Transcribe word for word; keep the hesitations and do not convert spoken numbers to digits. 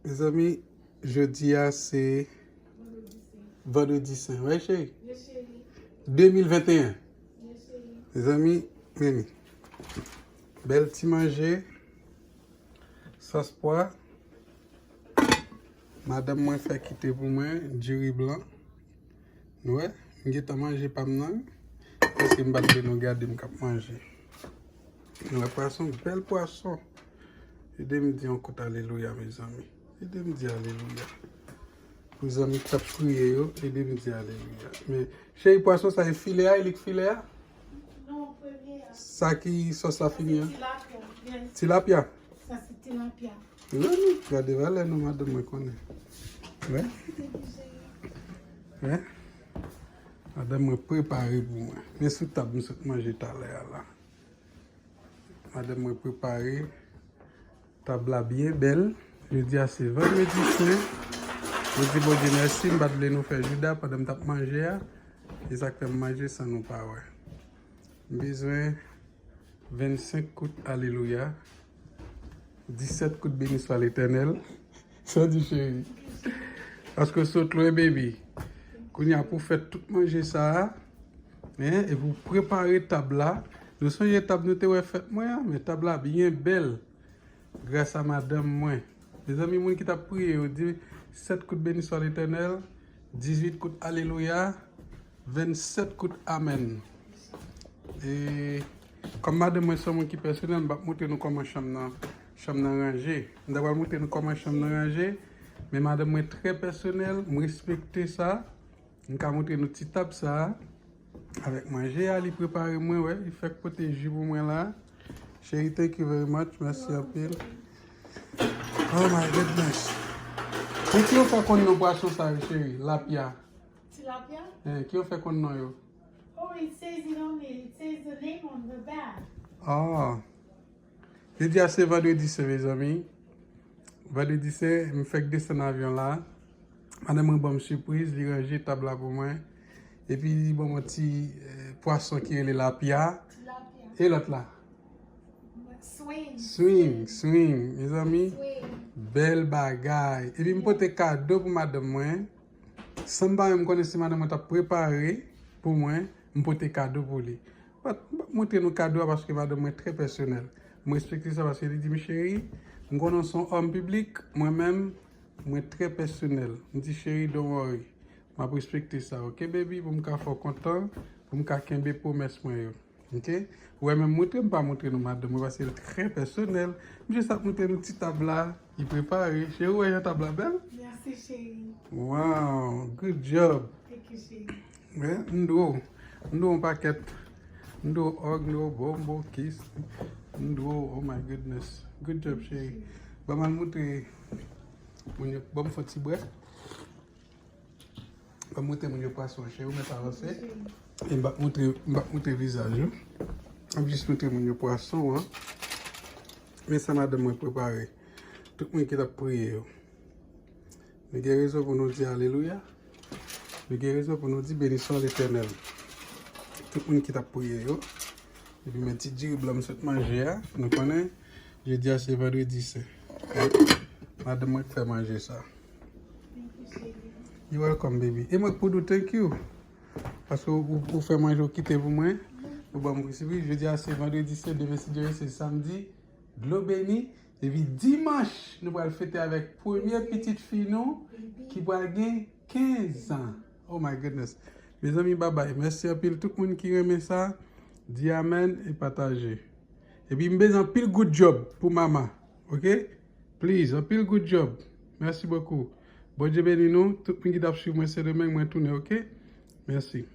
Mezanmi, jodi a se vandredi sen, wi cheri? De mil venteyen. Mezanmi, men li. Bèl ti manje, sòs pwa. Madanm mwen fè kite pou mwen, diri blan. Nou wè, m gentan manje pa m nan, wi. Paske m pa t vle nou gade m k ap manje. Nou wè pwason, bèl pwason. Ede m di yon kout alelouya, mezanmi. Ede m di alelouya. Pou zanmi k t ap priye yo, ede m di alelouya. Men, cheri, pwason sa e filè a, e li k filè a? Non, premye a. Sa ki sòs la fini an? Sa se tilapya. Tilapya? Sa se tilapya. Wi, wi, gade valè nou, madanm mwen konnen. Wi. Wi. Madanm mwen prepare pou mwen. Men sou tab m sot manje talè a la. Madanm mwen prepare tab la byen bèl. Jodi a se vandredi sen. Mwen di Bondye mèsi, m pa t vle nou fè jouda pandan m t ap manje a. E sa k fè m manje san nou pa wè. M bezwen vennsenk kout alelouya, disèt kout beni swa Letènèl. Sa w di, cheri? Paske w sot lwen, baby. Kounye a pou w fè tout manje sa a, en, epi w prepare tab la. Nou sonje tab nou te wè fèt mwen an, men tab la byen bèl. Gras a madanm mwen. Mezanmi, moun ki t ap priye yo, di sèt kout beni swa Letènèl, dizuit kout alelouya, vennsèt kout amèn. E kòm madanm mwen se yon moun ki pèsonèl, m p ap montre nou kòman chanm nan, chanm nan ranje. M ta pral montre nou kòman chanm nan ranje, men madanm mwen trè pèsonèl, m respekte sa. M ka montre nou ti tab sa a. Avèk manje a, li prepare mwen, wè. Li fèk pote ji pou mwen la. Cheri, thank you very much. Mèsi anpil. Oh my goodness. Men ki yo fè konn non pwason sa yo, cheri? Lapya. Tilapia? Eh, ki yo fè konn non yo? Oh, it says it on the, it says the name on the bag. Oh. Jodi a se vandredi sen, mezanmi. Vandredi sen, m fèk desann avyon la. Madanm mwen ban m sipriz, li ranje tab la pou mwen. Epi li ban m yon ti, eh, pwason ki rele lapya. Tilapia. E lòt la? Swing. Swing, swing, mezanmi. Swing. Bèl bagay. Epi m pote kado pou madanm mwen. San m pa menm konnen si madanm mwen t ap prepare pou mwen, m pote kado pou li. But, m p ap montre nou kado a paske madanm mwen trè pèsonèl. M respekte sa paske li di m, "Cheri, m konnen w se yon òm piblik, mwen menm, mwen trè pèsonèl." M di, "Cheri, don't worry. M ap respekte sa, ok, baby, pou m ka fè w kontan, pou m ka kenbe pwomès mwen yo." Ok? Ou wè, menm montre m pa montre nou madanm mwen, paske l trè pèsonèl. M jis ap montre nou ti tab la, li prepare. Cheri, ou wè jan tab la bèl? Merci, chérie. Wow, good job. Thank you, chérie. Wè, m dwe w. M dwe w yon pakèt. M dwe w hug, m dwe w bonbon, kiss. M dwe w, oh my goodness. Good job, chérie. Ban m al montre moun yo, ban m fè yon ti brèf. M ap montre moun yo pwason, cheri, ou mèt avanse. E m p ap montre, m p ap montre vizaj ou. M ap jis montre moun yo pwason an. Men sa madanm mwen prepare. Tout moun ki t ap priye yo. Nou gen rezon pou nou di alelouya. Nou gen rezon pou nou di beni swa Letènèl. Tout moun ki t ap priye yo. Epi men ti diri blan m sot manje a. Nou konnen, jodi a se vandredi sen. Madanm mwen k fè manje sa. You're welcome, baby. E mwen k pou di w thank you. Paske ou, ou, ou fè manje, ou kite pou mwen. Ou ban m sipriz. Jodi a se vandredi sen, demen si Dye vle se samdi. Dlo beni. Epi dimanch, nou pral fete avèk premye pitit fi nou ki pral gen kenz an. Oh my goodness. Mezanmi, babay. Mèsi anpil tout moun ki renmen sa. Di amèn e pataje. Epi m bezwen anpil good job pou mama. Ok? Please, anpil good job. Mèsi bokou. Bondye beni nou. Tout moun ki t ap swiv mwen Sendomeng, mwen tounen, ok? Mèsi.